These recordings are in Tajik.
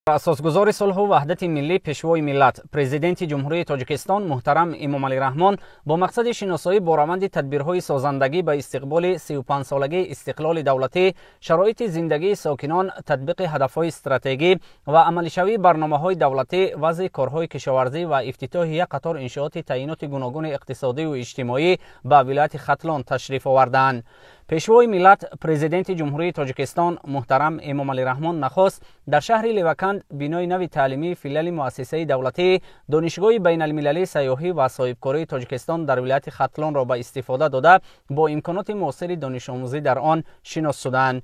Асосгузори сулҳу ваҳдати миллӣ, Пешвои миллат, Президенти Ҷумҳурии Тоҷикистон муҳтарам Эмомалӣ Раҳмон бо мақсади шиносоӣ бо раванди тадбирҳои созандагӣ ба истиқболи 35-солагии истиқлоли давлатӣ, шароити зиндагии сокинон, татбиқи ҳадафҳои стратегӣ ва амалишавии барномаҳои давлатӣ, вазъи корҳои кишоварзӣ ва ифтитоҳи як қатор иншооти таъиноти гуногуни иқтисодиву иҷтимоӣ ба вилояти Хатлон ташриф оварданд. Пешвои миллат, Президенти Ҷумҳурии Тоҷикистон муҳтарам Эмомалӣ Раҳмон нахост дар шаҳри Леваканд бинои нави таълимии филиали муассисаи давлатии Донишгоҳи байналмилалии сайёҳӣ ва соҳибкории Тоҷикистон дар вилояти Хатлонро ба истифода дода, бо имконоти муосири донишомӯзӣ дар он шинос шуданд.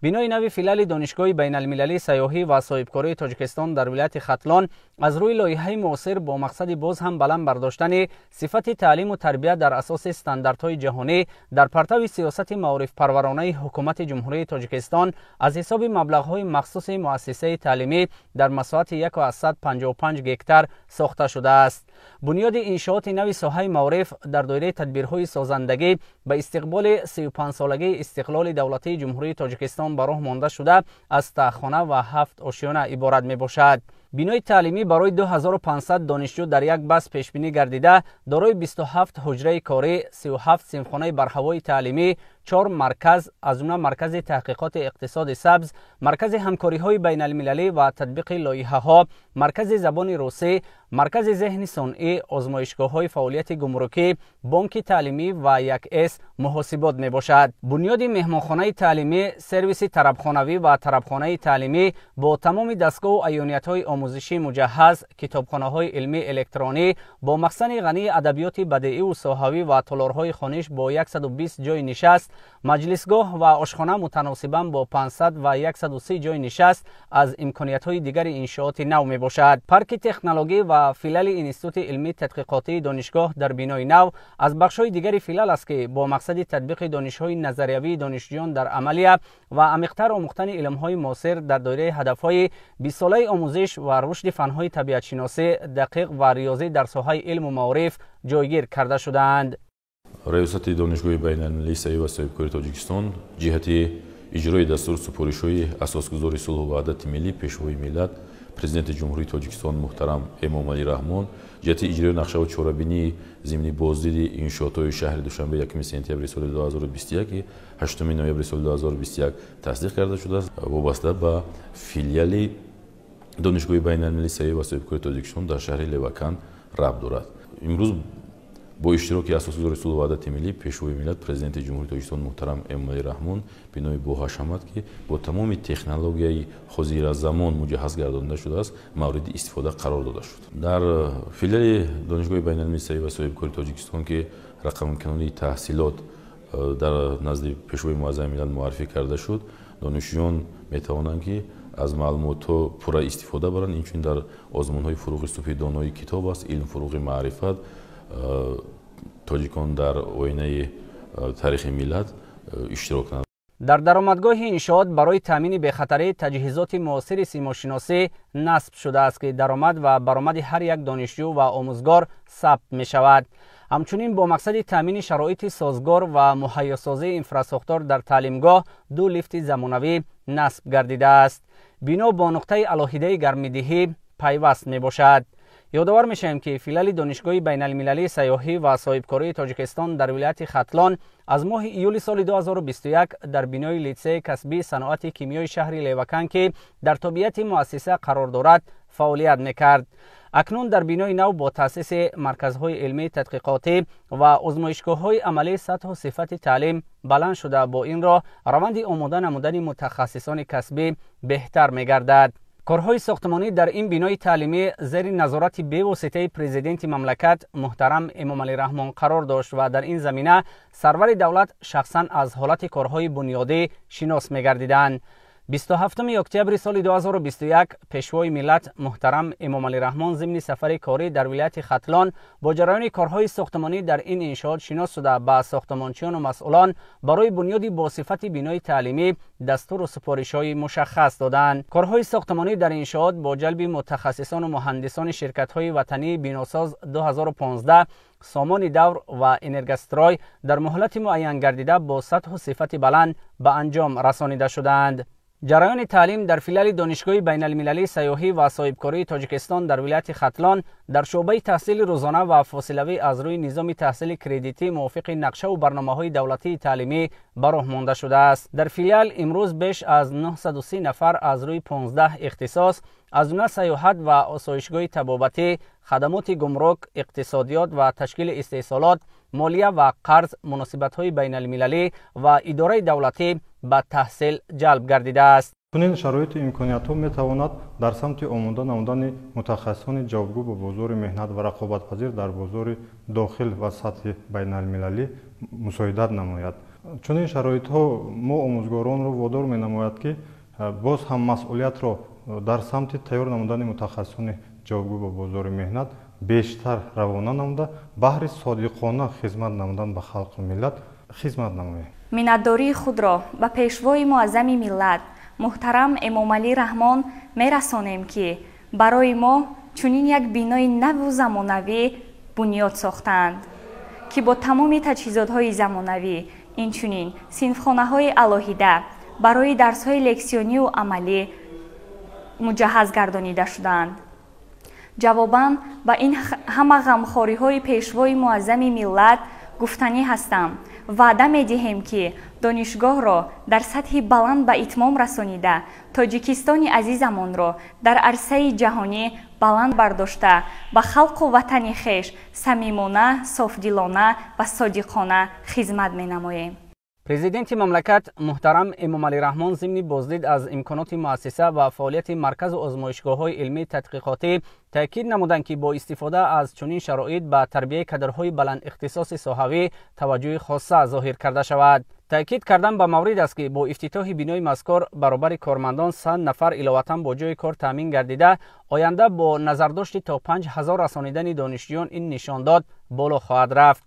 Бинои нави филиали Донишгоҳи байналмилалии сайёҳӣ ва соҳибкории Тоҷикистон дар вилояти Хатлон аз рӯи лоиҳаи муосир бо мақсади боз ҳам баланд бардоштани сифати таълиму тарбия дар асоси стандартҳои ҷаҳонӣ дар партави сиёсати маорифпарваронаи Ҳукумати Ҷумҳурии Тоҷикистон аз ҳисоби маблағҳои махсуси муассисаи таълимӣ дар масоҳати 1,55 гектар сохта шудааст. Бунёди иншооти нави соҳаи маориф дар доираи тадбирҳои созандагӣ ба истиқболи 35-солагии истиқлоли давлатии Ҷумҳурии Тоҷикистон ба роҳ монда шуда, аз таҳхона ва 7 ошёна иборат мебошад. Бинои таълимӣ барои 2500 донишҷӯ дар як бас пешбинӣ гардида, дорои 27 ҳуҷраи корӣ, 37 синфхонаи барҳавои таълимӣ, 4 марказ, аз ҷумла маркази таҳқиқоти иқтисоди сабз, маркази ҳамкориҳои байналмилалӣ ва татбиқи лоиҳаҳо, маркази забони русӣ, маркази зеҳни сунъӣ, озмоишгоҳҳои фаъолияти гумрукӣ, бонки таълимӣ ва 1С муҳосибот мебошад. Бунёди меҳмонхонаи таълимӣ, сервиси тарабхонавӣ ва тарабхонаи таълимӣ бо тамоми дастгоҳу аёниятҳои омӯзишӣ муҷаҳҳаз, китобхонаҳои илмии электронӣ бо махзани ғании адабиёти бадеиву соҳавӣ ва толорҳои хониш бо 120 ҷойи нишаст, маҷлисгоҳ ва ошхона мутаносибан бо 500 ва 130 ҷойи нишаст аз имкониятҳои дигари иншооти нав мебошад. Парки технологӣ ва филиали Институти илмии тадқиқотии донишгоҳ дар бинои нав аз бахшҳои дигари филиал аст, ки бо мақсади татбиқи донишҳои назариявии донишҷӯён дар амалия ва амиқтар омӯхтани илмҳои муосир дар доираи ҳадафҳои 20-солаи омӯзиш ва рушди фанҳои табиатшиносӣ, дақиқ ва риёзӣ дар соҳаи илму маориф ҷойгир карда шудаанд. Раёсати Донишгоҳи байналмилалии сайёҳӣ ва соҳибкории Тоҷикистон ҷиҳати иҷрои дастуру супоришҳои асосгузори сулҳу ваҳдати миллӣ, Пешвои миллат, Президенти Ҷумҳурии Тоҷикистон муҳтарам Эмомалӣ Раҳмон, ҷиҳати иҷрои нақшаву чорабинии зимни боздиди иншоотҳои шаҳри Душанбе 1 сентябри соли 2021, 8 ноябри соли 2021 тасдиқ карда шудааст, вобаста ба филиали Донишгоҳи байналмилалии сайёҳӣ ва соҳибкории Тоҷикистон дар шаҳри Леваканд рабт дорад. Имрӯз бо иштироки асосгузори сулҳу ваҳдати миллӣ, Пешвои миллат, Президенти Ҷумҳурии Тоҷикистон муҳтарам Эмомалӣ Раҳмон бинои боҳашамат, ки бо тамоми технологияи ҳозиразамон муҷаҳҳаз гардонида шудааст, мавриди истифода қарор дода шуд. Дар филиали Донишгоҳи байналмилалии сайёҳӣ ва соҳибкории Тоҷикистон, ки рақамкунонии таҳсилот дар назди Пешвои муаззами миллат муаррифӣ карда шуд, донишҷӯён метавонанд, ки аз маълумотҳо пурра истифода баранд. Инчунин дар озмунҳои «Фурӯғи субҳи донои китоб аст», «Илм фурӯғи маърифат», «Тоҷикон дар оинаи таърихи миллат» иштирок кунанд. Дар даромадгоҳи иншоот барои таъмини бехатарӣ таҷҳизоти муосири симошиносӣ насб шудааст, ки даромад ва баромади ҳар як донишҷӯ ва омӯзгор сабт мешавад. Ҳамчунин бо мақсади таъмини шароити созгор ва муҳайёсозии инфрасохтор дар таълимгоҳ ду лифти замонавӣ насб гардидааст. Бино бо нуқтаи алоҳидаи гармидиҳӣ пайваст мебошад. Ёдовар мешавем, ки филиали Донишгоҳи байналмилалии сайёҳӣ ва соҳибкории Тоҷикистон дар вилояти Хатлон аз моҳи июли соли 2021 дар бинои литсеи касбии саноати кимиёи шаҳри Левакан, ки дар тобеияти муассиса қарор дорад, фаъолият мекард. Акнун дар бинои нав бо таъсиси марказҳои илмии тадқиқотӣ ва озмоишгоҳҳои амалӣ сатҳу сифати таълим баланд шуда, бо ин роҳ раванди омода намудани мутахассисони касбӣ беҳтар мегардад. Корҳои сохтмонӣ дар ин бинои таълимӣ зери назорати бевоситаи Президенти мамлакат муҳтарам Эмомалӣ Раҳмон қарор дошт ва дар ин замина сарвари давлат шахсан аз ҳолати корҳои бунёдӣ шинос мегардиданд. 27 октябри соли 2021 Пешвои миллат муҳтарам Эмомалӣ Раҳмон зимни сафари корӣ дар вилояти Хатлон бо ҷараёни корҳои сохтмонӣ дар ин иншоот шинос шуда, ба сохтмончиёну масъулон барои бунёди босифати бинои таълимӣ дастуру супоришҳои мушаххас доданд. Корҳои сохтмонӣ дар иншоот бо ҷалби мутахассисону муҳандисони ширкатҳои ватании «Биносоз 2015», «Сомони давр» ва «Энергострой» дар муҳлати муайян гардида бо сатҳу сифати баланд ба анҷом расонида шудаанд. Ҷараёни таълим дар филиали Донишгоҳи байналмилалии сайёҳӣ ва соҳибкории Тоҷикистон дар вилояти Хатлон дар шӯъбаи таҳсили рӯзона ва фосилавӣ аз рӯи низоми таҳсили кредитӣ мувофиқи нақшаву барномаҳои давлатии таълимӣ ба роҳ монда шудааст. Дар филиал имрӯз беш аз 930 нафар аз рӯи 15 ихтисос, аз ҷумла сайёҳат ва осоишгоҳи табобатӣ, хадамоти гумрук, иқтисодиёт ва ташкили истеҳсолот, молия ва қарз, муносибатҳои байналмилалӣ ва идораи давлатӣ ба таҳсил ҷалб гардидааст. Чунин шароиту имкониятҳо метавонад дар самти омода намудани мутахассисони ҷавобгӯ ба бозори меҳнат ва рақобатпазир дар бозори дохил ва сатҳи байналмилалӣ мусоидат намояд. Чунин шароитҳо мо омӯзгоронро водор менамояд, ки боз ҳам масъулиятро дар самти тайёр намудани мутахассисони ҷавобгӯ ба бозори меҳнат бештар равона намуда, баҳри содиқона хизмат намудан ба халқу миллат хизмат намоем. Миннатдории худро ба Пешвои муаззами миллат муҳтарам Эмомалӣ Раҳмон мерасонем, ки барои мо чунин як бинои наву замонавӣ бунёд сохтаанд, ки бо тамоми таҷҳизотҳои замонавӣ, инчунин синфхонаҳои алоҳида барои дарсҳои лексионию амалӣ муҷаҳҳаз гардонида шудаанд. Ҷавобан ба ин ҳама ғамхориҳои Пешвои муаззами миллат гуфтанӣ ҳастам: ваъда медиҳем, ки донишгоҳро дар сатҳи баланд ба итмом расонида, Тоҷикистони азизамонро дар арсаи ҷаҳонӣ баланд бардошта, ба халқу ватани хеш самимона, софдилона ва содиқона хизмат менамоем. Президенти мамлакат муҳтарам Эмомалӣ Раҳмон зимни боздид аз имконоти муассиса ва фаъолияти марказу озмоишгоҳҳои илмии тадқиқотӣ таъкид намуданд, ки бо истифода аз чунин шароит ба тарбияи кадрҳои баландихтисоси соҳавӣ таваҷҷӯҳи хоса зоҳир карда шавад. Таъкид кардан ба маврид аст, ки бо ифтитоҳи бинои мазкур баробари кормандон 100 нафар иловатан бо ҷойи кор таъмин гардида, оянда бо назардошти то 5000 расонидани донишҷӯён ин нишондод боло хоҳад рафт.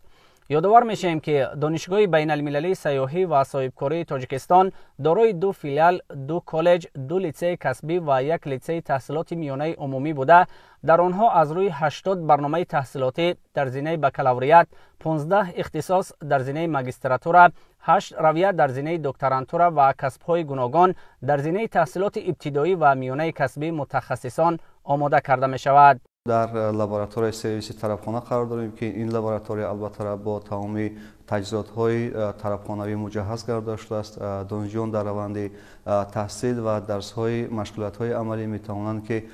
Ёдовар мешавем, ки Донишгоҳи байналмилалии сайёҳӣ ва соҳибкории Тоҷикистон дорои ду филиал, ду коллеҷ, ду литсеи касбӣ ва як литсеи таҳсилоти миёнаи умумӣ буда, дар онҳо аз рӯи 80 барномаи таҳсилотӣ дар зинаи бакалавриат, 15 ихтисос дар зинаи магистратура, 8 равия дар зинаи докторантура ва касбҳои гуногон дар зинаи таҳсилоти ибтидоӣ ва миёнаи касбӣ мутахассисон омода карда мешавад. Дар лабораторияи сервиси тарабхона қарор дорем, ки ин лаборатория албатта бо тамоми таҷҳизотҳои тарабхонавӣ муҷаҳҳаз гардода шудааст. Донишҷӯён дар раванди таҳсил ва дарсҳои машғулиятҳои амалӣ метавонанд, ки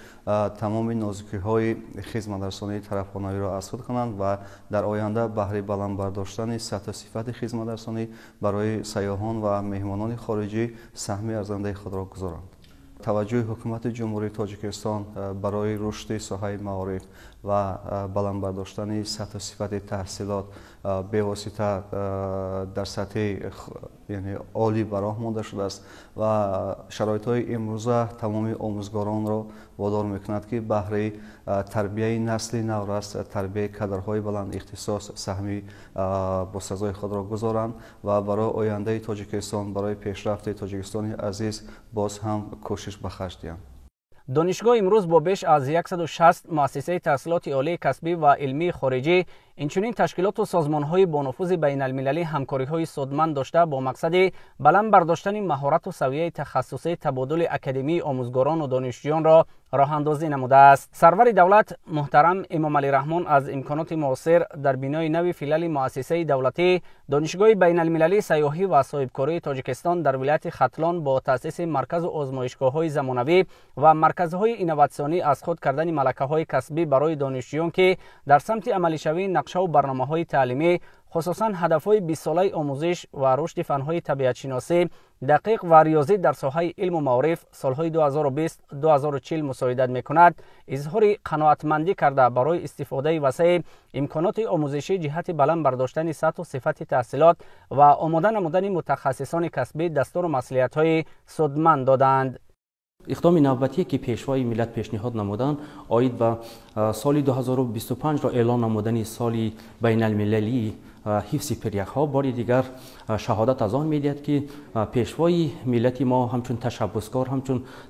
тамоми нозукиҳои хизматрасонии тарабхонавиро аз худ кунанд ва дар оянда баҳри баланд бардоштани сатҳу сифати хизматрасонӣ барои сайёҳон ва меҳмонони хориҷӣ саҳми арзандаи худро гузоранд. Таваҷҷӯҳи ҳукумати Ҷумҳурии Тоҷикистон барои рушди соҳаи маориф ва баланд бардоштани сатҳу сифати таҳсилот бевосита дар сатҳи олӣ ба роҳ монда шудааст ва шароитҳои имрӯза тамоми омӯзгоронро водор мекунад, ки баҳри тарбияи насли наврас, тарбияи кадрҳои баланд ихтисос саҳми босазои худро гузоранд ва барои ояндаи Тоҷикистон, барои пешрафти Тоҷикистони азиз боз ҳам кӯшиш ба харҷ диҳанд. Донишгоҳ имрӯз бо беш аз 160 муассисаи таҳсилоти олии касбӣ ва илмии хориҷӣ, инчунин ташкилоту созмонҳои бонуфузи байналмилалӣ ҳамкориҳои судманд дошта, бо мақсади баланд бардоштани маҳорату савияи тахассусӣ табодули академии омӯзгорону донишҷӯёнро роҳандозӣ намудааст. Сарвари давлат муҳтарам Эмомалӣ Раҳмон аз имконоти муосир дар бинои нави филиали муассисаи давлатӣ Донишгоҳи байналмилалии сайёҳӣ ва соҳибкории Тоҷикистон дар вилояти Хатлон бо таъсиси марказу озмоишгоҳҳои замонавӣ ва марказҳои инноватсионӣ аз худ кардани малакаҳои касбӣ барои донишҷӯён, ки дар самти амалишавии нақшаву барномаҳои таълимӣ, хусусан ҳадафҳои бистсолаи омӯзиш ва рушди фанҳои табиатшиносӣ, дақиқ ва риёзӣ дар соҳаи илму маориф солҳои 2020-2040 мусоидат мекунад, изҳори қаноатмандӣ карда, барои истифодаи васеи имконоти омӯзишӣ ҷиҳати баланд бардоштани сатҳу сифати таҳсилот ва омода намудани мутахассисони касбӣ дастуру маслиҳатҳои судманд доданд. Иқдоми навбатие, ки Пешвои миллат пешниҳод намуданд, оид ба соли 2025-ро эълон намудани соли байналмилалии ҳифзи пиряхҳо, бори дигар шаҳодат аз он медиҳад, ки Пешвои миллати мо ҳамчун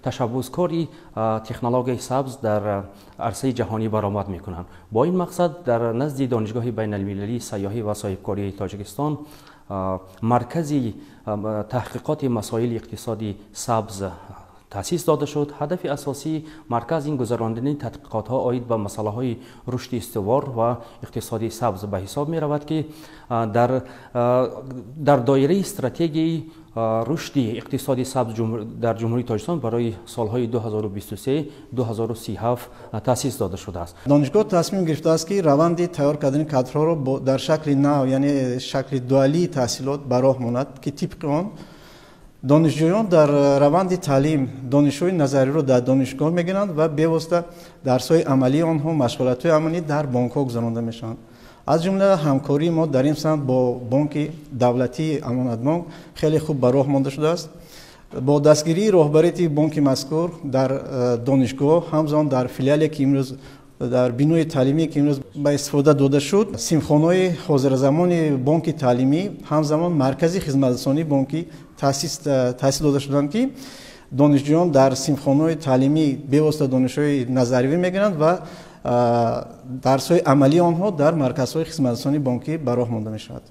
ташаббускори технологияи сабз дар арсаи ҷаҳонӣ баромад мекунанд. Бо ин мақсад дар назди Донишгоҳи байналмилалии сайёҳӣ ва соҳибкории Тоҷикистон маркази таҳқиқоти масоили иқтисоди сабз таъсис дода шуд. Ҳадафи асосии марказ ин гузарондани тадқиқотҳо оид ба масъалаҳои рушди устувор ва иқтисоди сабз ба ҳисоб меравад, ки дар доираи стратегияи рушди иқтисоди сабз дар Ҷумҳурии Тоҷикистон барои солҳои 2023-2037 таъсис дода шудааст. Донишгоҳ тасмим гирифтааст, ки раванди тайёр кардани кадрҳоро дар шакли нав, яъне шакли дуалии таҳсилот ба роҳ монад, ки тибқи он донишҷӯён дар раванди таълим донишҳои назариро дар донишгоҳ мегиранд ва бевосита дарсҳои амалии онҳо, машғулиятҳои амалӣ дар бонкҳо гузаронда мешаванд. Аз ҷумла ҳамкории мо дар ин самт бо бонки давлатии Амонатбонк хеле хуб ба роҳ монда шудааст. Бо дастгирии роҳбарияти бонки мазкур дар донишгоҳ, ҳамзамон дар филиале, ки имрӯз дар бинои таълимие, ки имрӯз ба истифода дода шуд, симхонаҳои ҳозиразамони бонки таълимӣ, ҳамзамон маркази хизматрасонии бонкӣ таъсис дода шуданд, ки донишҷӯён дар симхонаҳои таълимӣ бевосита донишҳои назаривӣ мегиранд ва дарсҳои амалии онҳо дар марказҳои хизматрасонии бонкӣ ба роҳ монда мешавад.